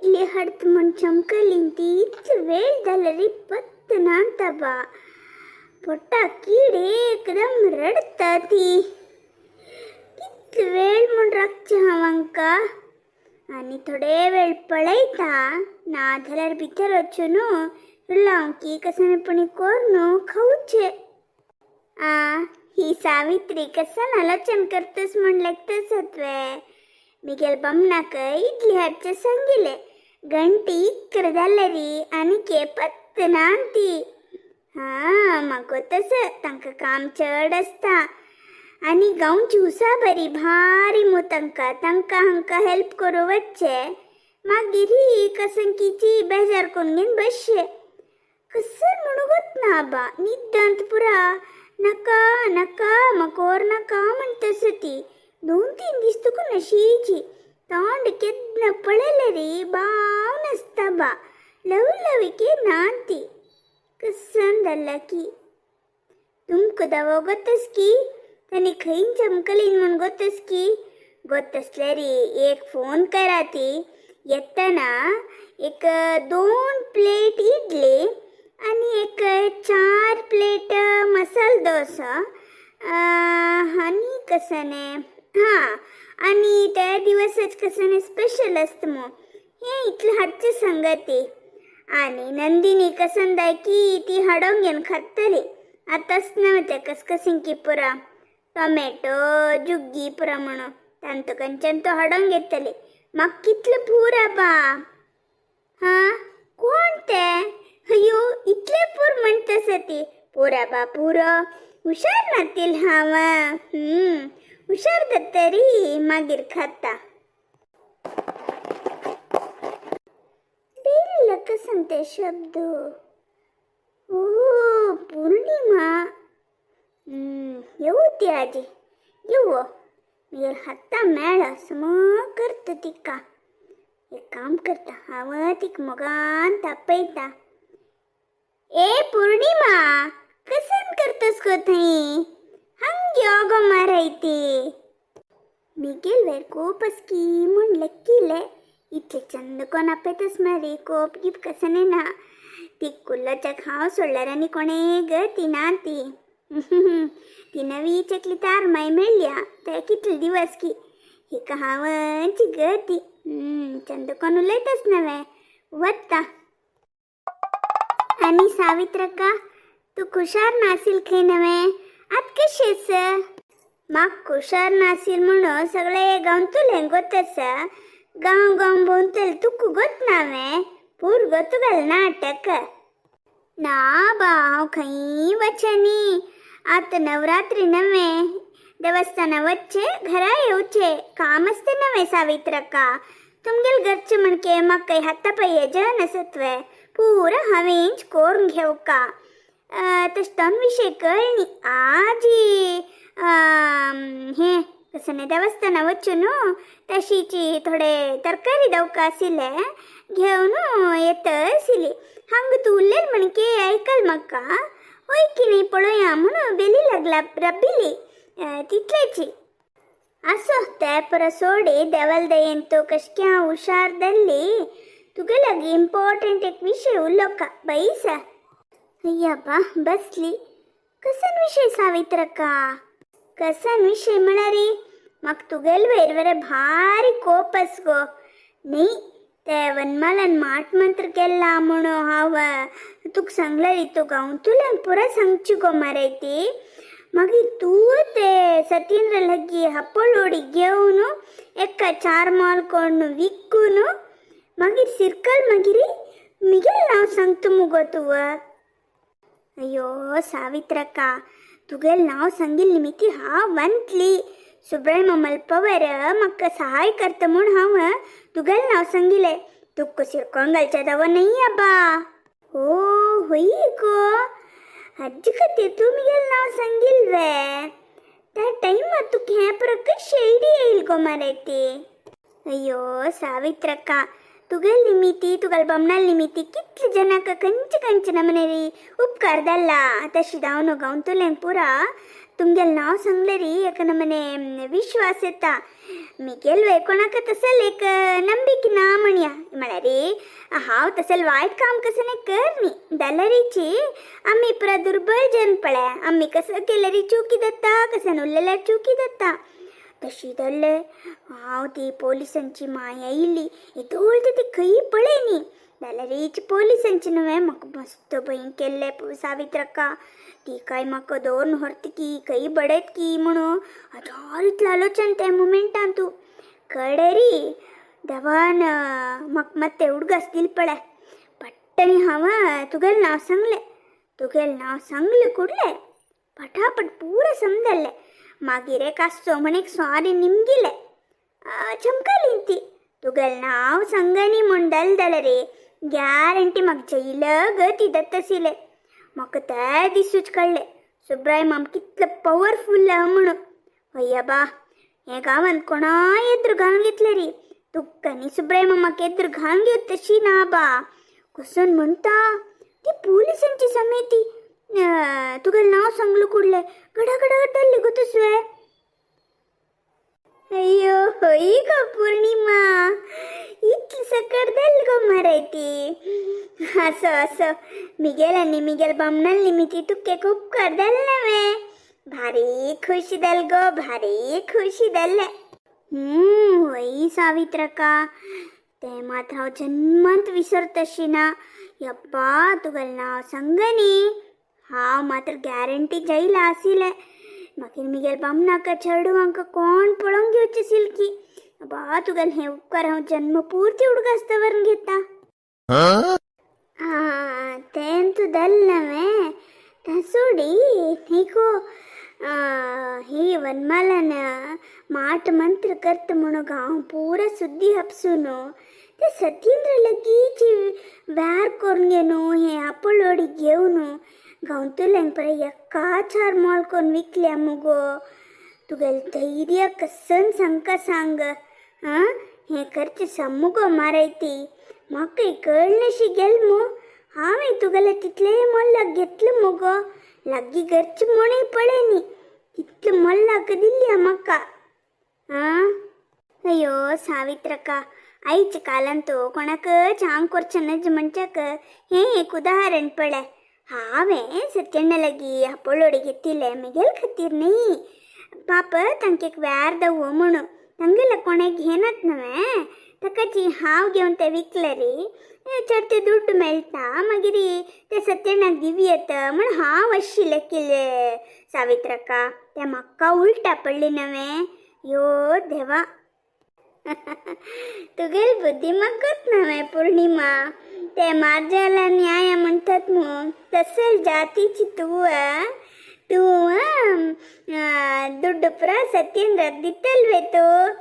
इडली हाडत म्हूण चमकलीन ती इतलो वेळ जालो रे पत्त नांता बा. पोटा कीड एकदम रडटा ती. कितलो वेळ म्हूण राखचें हांव हांकां. आनी थोडे वेळ पळयता, ना जाल्यार भितर वचून की कसं पुणी कोरून खावचें. आ ही सावित्री कसन आलोचन करतस म्हूण लेगतस तुवें. मिगेल बमनाक इडली हाडचें सांगिलें. गंटी 11 जालें आनी पत्त ना ती. हां, म्हाका गोत आसा तांकां काम चड आसता आनी गांवची उसाबरी भारी मु तांकां. तांकां हांकां हेल्प करूं वचचें, मागीर ही कसंकीची बेजार करून घेवन बसचें. कसर म्हणू गोत ना बा, निद्दांत पुरा नाका नाका म्हाका नाका म्हणटास ती. 2-3 दीस तुका नशीची तोंड केन्ना पळयलें रे बावन आसता बा. लवलविके ना ती. कसन जाल्ला की तुमकां दावो गोतस की तांणी खंय चमकलीन म्हूण गोतस की. गोत आसल्यार एक फोन करा. ती येतना एक 2 प्लेट इडली आनी एक 4 प्लेट मसाल डोसा आनी कसने हां आनी त्या दिवसच कसने स्पेशल आसता मू हें इतलें हाडचें सांगा ती. आनी नंदिनी कसन जाय की ती हाडोंक घेवन खातली. आतांच ना तें कसकसिंकी पुरा टोमॅटो जुग्गी पुरा म्हणून तांतू खंयच्यान तो हाडोंक घेतली. म्हाका कितलें पूर बा. हां, कोण तें? अयो, इतलें पूर म्हणटा ती. पुरा बा पुरो, हुशार नातील हांव. हुशार जातरी मागीर खाता. बेल कसन ते शब्द. ओ पूर्णिमा. येवू ती आजी, येवो. मागीर हाता मेळ सम करता तिका. एक काम करता हांव, तिका मोगान तापयता. ए पूर्णिमा, कसन करतस गो थंय? हांग यो गो माराय ती. मिगेल वेर कोप की म्हूण लेक्किले. इतले चंद कोण आपयतस मारी कोप गीप कसने ना. ती कुल्लोच्याक हांव सोडल्यार आनी कोणे ग ती ना ती. ती नवी चकली तार माय मेळ्ळ्या ते कितले दिवस की हिका हांवची ग ती. चंद कोण उलयतस नवे वत्ता. आनी सावित्रका, तूं खुशार नासील खंय नवे? आत कशें आसा? म्हाका खुशार नासील म्हणून सगळे गांवतुलें गोत आसा. गांव गांव भोंवतले तुका गोत ना वे? पूर गो तुगेलें नाटक. ना बा, हांव खंय वचनी. आतां नवरात्री नवे, देवस्थाना वचचें, घरा येवचें काम आसता नवे सावित्रका. तुमगेले घरचे म्हणके म्हाका हाता पांय जन आसत वे? पुरा हांवेंच करून घेवका. तशें तो विशय कळनी आजी हें कसने देवस्थाना वचून तशीची थोडे तरकारी दवका आशिल्ले घेवन येता आशिल्ली. हांगा तूं उरलेल म्हणके आयकल म्हाका हय की न्ही पळोवया म्हणून बेली लागला रब्बिली तितलेची. आसो, ते परस सोडी देवाल दयेन तूं कशें हांव हुशार जाल्ली. तुगे लागीं इम्पॉर्टंट एक विशय उलोवका बैसा. अय्या बा, बसली. कसन विशय सावित्रका? कसन विशय म्हळ्यार म्हाका तुगेले वयर वरे भारी कोप आस गो. न्ही ते वनमालान माट मंत्र केला म्हणून हांव तुका सांगलें तूं गांवतुल्यांक पुरा सांगची गो मरे ती. मागीर तूं ते सत्येंद्र लागीं हप्पलोडी घेवन एका 4 माल कोण विकून मागीर सिरकल मागीर मिगेल नांव सांगता मुगो तूं. अय्यो सावित्रका, तुगेलें नांव सांगिल्ली निमित्ती हांव वंतली. सुब्राय मामाल पवर म्हाका सहाय करता म्हूण हांव तुगेलें नांव सांगिलें. तुका सिरकोन घालच्या दवो न्ही आबा. ओ हय गो, हाजे खातीर तूं मिगेलें नांव सांगील वे? त्या टायमार तुका हें पुरो कशी आयडिया येयल गो मरे ती? अय्यो सावित्रका, तुगेले निमित्ती तुगेले बमणाल निमित्ती कितले जनाक खंयचे खंयचे नमनेरी उपकार जाल्ला. तशें जावन गांवतुल्यांक पुरा तुमगेलें नांव सांगलें री एक नमने विश्वास येता. मिगेल वे कोणाक तसले एक नंबिके ना म्हणया. म्हळ्यार हांव तसले वायट काम कसं नाही कर न्ही जाल्यारीची आमी पुरा दुर्बळ जन पळय आमी कसं केल्यारी चुकी जाता कसं उरलेल्यार चुकी जाता तशी धरले हांव ती पोलिसांची माया येयली येदोळ ती खंय पळय न्ही जाल्यारीच पोलिसांची न्हय म्हाका मस्त भंय केल्ले सावित्रका ती काय म्हाका दोन व्हरत की खंय बडयत की म्हणून हजार इतलें आलोचन त्या मुमेंटान तूं कडेरी देवान म्हाका मात उडगास दिल पळय पट्टनी हांव तुगेलें नांव सांगलें तुगेलें नांव सांगलें कुडलें पटापट पूरा समजलें मागीर एक आसचो म्हण एक सॉरी निमगिलें चमकली ती तुगेलें नांव सांगनी म्हूण दल जाल्यार रे गॅरंटी म्हाका जैल गती दत्तशिले म्हाका त्या दिसूच कळ्ळें सुब्राय माम कितलो पवरफूल आहा म्हणून हय बा हे गांवांत कोणाय एदूर घालून घेतले रे तुका न्ही सुब्राय मामाक एदूर घालून घेत तशी ना बा कसून म्हणटा ती पोलिसांची समिती तुगेलें नांव सांगलें कुडलें गडा गडा धरलें गो तसवें. अय्यो होय गो पूर्णिमा इतली सकट धरली गो मरे ती. असो असो मिगेल आनी मिगेल बामणाल निमिती तुके उपकार जाले नव्हे भारी खुशी जाल गो भारी खुशी जाल्लें. होय सावित्रका तें मात हांव जन्मांत विसरतशी ना. यप्पा तुगेलें नांव सांगनी हांव मात्र गॅरंटी जैला आशिल्लें. मागीर मिगेल बामणाक चेडवांक कोण पळोवंक घेवचे सिल्की बा तुगेलें हे उपकार हांव जन्म पुर्ती उडगास दवरून घेता. आं तें तूं धरलें नव्हे तें सोडी न्ही गो ही वनमालान माट मंत्र करता म्हणून गांव पुरा सुद्दी हपसून ते सत्येंद्र लगीच व्यार करून घेवन हे आपोलोडी घेवन गांवतल्यांक पळय एका चार मोल करून विकल्या मुगो. तुगेलें धैर्य कसन सांगका सांग. आं हें करचें सामको मारायती म्हाका कळनाशी गेल मु हांवें तुगेलें तितलें मोल्लाक घेतलें मुगो लागीं घरचें म्हणूय पळय न्ही तितलें मोल्लाक दिल्ली म्हाका. आं अय्यो सावित्रका आयच्या कालांत कोणाकच हांग करचें नज म्हणच्याक हें एक उदाहरण पळय. हांवें सत्यण्णा लागीं आपोलोडी घेतिल्लें म्हगेले खातीर न्ही पाप तांकां एक व्यार दवो म्हणून तांगेले कोणें घेनात न्हय ताकाची हांव घेवन ते विकले रे चड ते दुड्ड मेळटा मागीर ते सत्यण्णाक दिवयेत म्हण हांव आशिल्लें किल्ले सावित्रका तें म्हाका उल्टा पडली नव्हे यो देवा. तुगेली बुद्धी म्हाका नव्हे पूर्णिमा ते मार्जाला न्याय म्हणतात मग तसल जातीची तूं तूं दुड्ड पुरा सत्येंद्राक दितलवे तूं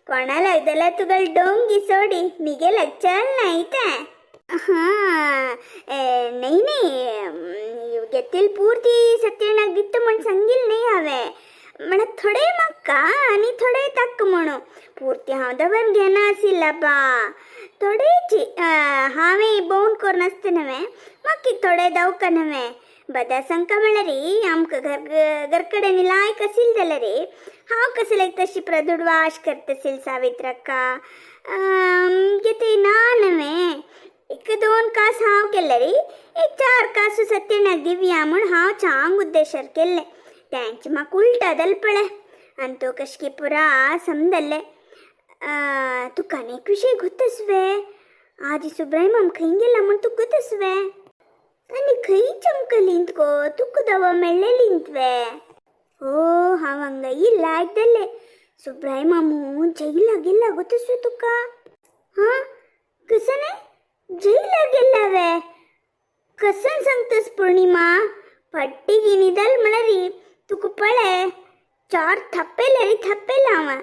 कोणाक जाल्यार तुगेली डोंगी सोडी मिगेलाक चल ना तें. हां न्ही न्ही घेतील पुर्ती सत्येणाक दिता म्हण सांगिल्लें न्ही हांवें म्हळ्यार थोडे म्हाका आनी थोडे ताका म्हणून पुर्ती हांव दवर घेना आशिल्ला बा थोडेची हांवें बोवन करून आसता न्हय म्हाका थोडे दवका न्हय बदा सांगका म्हळ्यार आमकां घर घर कडेन लायक आशिल्लें जाल्यार हांव कसले तशी प्रदुडवाश करता सावित्रक्का कितें ना न्हय एक दोन कास हांव केल्ले रे एक चार कासू सत्येणाक दिवया म्हूण हांव चांग उद्देशार केल्लें तेंचे म्हाका उल्टा जालें पळय आनी तो कशकी पुरा समजलें. तुका आनी एक विशय गोतसवे आजी सुब्राय माम खंय गेला म्हूण तुका गोतसवे आनी खंय चमकलींत गो तुका दवा मेळ्ळेलींत वे. हो हांव हांगा इल्लें आयकलें सुब्राय मामू जैला गेला गो तसो तुका. हां कसं नाही जैला गेला वे कसं सांगतस पूर्णिमा पट्टी गिनी दल म्हळ्यार तुका पळय चार थप्पेले रे थप्पेला हांव.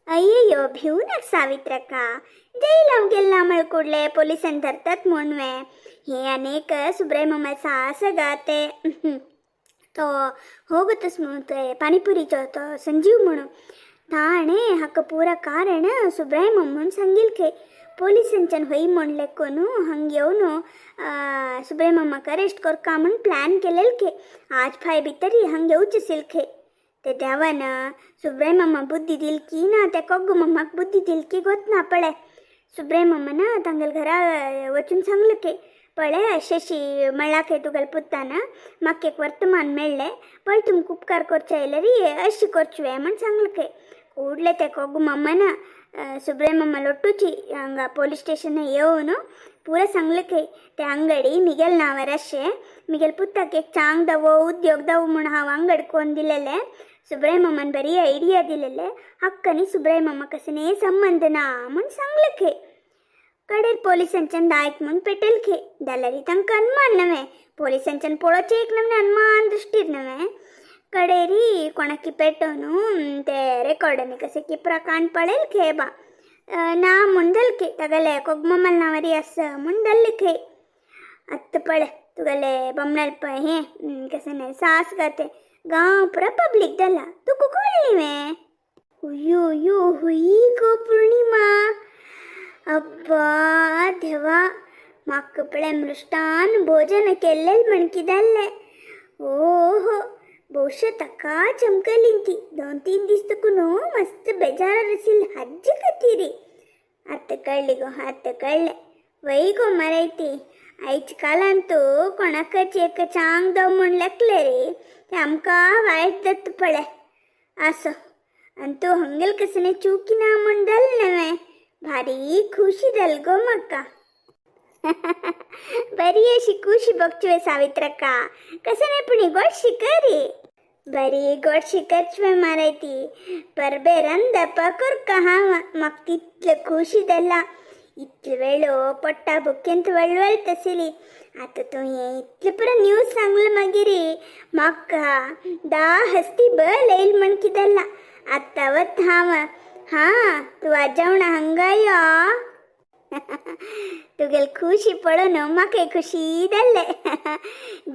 अय्यो भिवू नाका सावित्रका जैलाव गेला म्हळ कुडले पोलिसान धरतात म्हूण वे हे आनीक सुब्राय मामा साहस गा ते तो होगतस म्हणून ते पाणीपुरीचो तो संजीव म्हणून ताणें हाका पुरा कारण सुब्राय माम म्हूण सांगील खंय पोलिसांच्यान हय म्हणलें कोनू हांग येवन सुब्राय मामाक अरेस्ट करका म्हूण प्लॅन केलेल खंय आज फाय भितर हांग येवचें आशिल्लें खंय ते देवान सुब्राय मामा बुद्धी दिल की ना ते कोग्गो मामाक बुद्धी दिल की गोत ना पळय. सुब्रमण्यन तांगेले घरा वचून सांगले की पळय अशेशी मेळ्ळा तुगेले पुत्तान म्हाका एक वर्तमान मेळ्ळें पळय तुमकां उपकार करचे आयल्यार अशी करचें म्हण सांगले की ಕೂಡಲೇ ते कोगು मम्मನ सुब्रमण्य ಲೊಟ್ಟುಚಿ ಹಂಗ ಪೊಲೀಸ್ ಸ್ಟೇಷನ್ येवन ಪೂರ सांगले ते ಅಂಗಡಿ ಮಿಗೆಲ್ नांवार अशें मिगेल पुताक एक चांग दवो उद्योग दवो म्हूण हांव अंगड कोन दिलेले सुब्रमण्यन बरी ಐಡಿಯಾ दिलेले हक्कनी सुब्रमण्य कसने संबंध ना म्हूण सांगले खे कडेर पोलिसांच्यान दायक म्हूण पेटेल खे जाल्यार तांकां अनुमान नवें पोलिसांच्यान पळोवचें एक नवें अनुमान दृश्टीर नवें कडेरी कोणाकी पेटोवन ते रेकॉर्डांनी कशें की प्रकाण पळयल खे बा ना म्हूण जालें तागेले कोगमल नांवारी आसा म्हूण जाल्लें खे आत्तां पळय तुगेले बमणाल पळय हें कशें न्हय सास गाते गांव पुरा पब्लीक जाला तुका कळ्ळी वे अय्यो अय्यो हुई गो पूर्णिमा अब्बा देवा म्हाका पळय मृष्टान भोजन केल्लें म्हण कितें जाल्लें ओहो ಬಹುಶಃ ತಕ್ಕಾ ಚಮಕಲಿಂತಿ 2-3 ದಿವಸ ತಕ್ಕೂ ಮಸ್ತ್ ಬೇಜಾರ ಸಿಲ್ ಹಜ್ಜಿ ಕತ್ತೀರಿ ಅತ್ತ ಕಳ್ಳಿಗೋ ಅತ್ತ ಕಳ್ಳೆ ವೈಗೋ ಮರೈತಿ आयज कालान तूं कोणाकच एक चांग दव म्हूण लेखले रे तें आमकां वायट जाता पळय आसो आनी तूं हंगेल कसने चुकी ना म्हूण जालें नवें भारी खुशी जाली गो म्हाका. बरी अशी खुशी बघचुवे सावित्रका कसं नाही पण गोड शिकरी बरी गोड शिकचवे मारायती परबे ರಂದಪ್ಪ ಕೊರ್ಕ ಹಾವ म्हाका तितलें खुशी जालां इतले वेळो पोट्टा बुकेंत वळवळत आशिल्ली आतां तूं हें इतलें पुरो न्यूज सांगलें मागीर म्हाका धा हस्ती बल येयल म्हण कितें जालां आतां वता हांव हां तूं जेवणा हांगा यो. तुगेली खुशी पळोवन म्हाका खुशी जालें.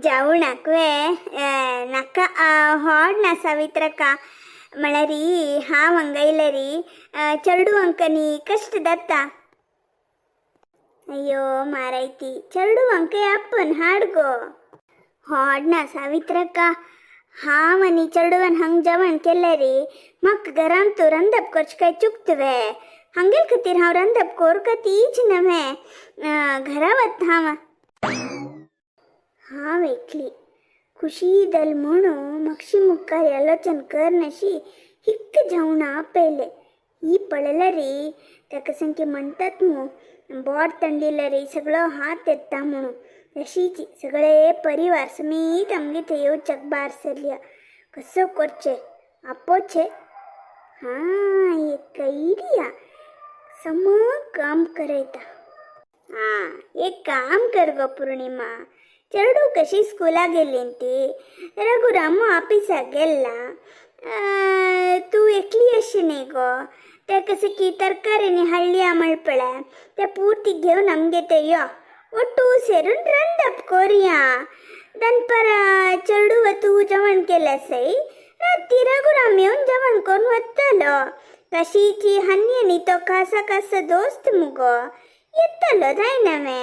जेवणाक वे नाका होड ना सावित्रका म्हळ्यार हांव हांगा येयल्यार चेडू अंकनी कश्ट जाता. अय्यो मारायती चेडू अंकय आपून हाड गो. होड ना सावित्रका हांव आनी चेडवान हांग जेवण केल्यार म्हाका घरांत तूं रांदप करचें काय चुकता वे हांगेल खातीर हांव रांदप कोरका तीच नवें घरा वता हांव. हांव एकली खुशी जाल म्हणून मातशी मुखार आलोचन करनाशी हिक्क जेवणां आपयलें. ही पळयल्यार ताका सामकें म्हणटात न्हू बोट तंडिल्यार सगळो हात येता म्हणून तशीच सगळे परिवार समेत आमगे थंय येवच्याक भार सरल्या. कसो करचें आपोवचें हां एक आयडिया सम काम करयता. हां एक काम कर गो पूर्णिमा चेडूं कशी स्कुलाक गेली ती रघुरामू ऑफिसाक गेल्ला तूं एकली अशी न्ही गो ते कशें की तरकारी आनी हाडल्या म्हण पळय ते पुर्ती घेवन आमगे ते यो ಒಟ್ಟು सेरून रांदप कोरया. दनपारां चेडूं तूं जेवण केलें सय राती रघुराम येवन जेवण करून वतलो. तशीची हन्नी आनी तो खासा खासा दोस्त मुगो येतलो जायना वे.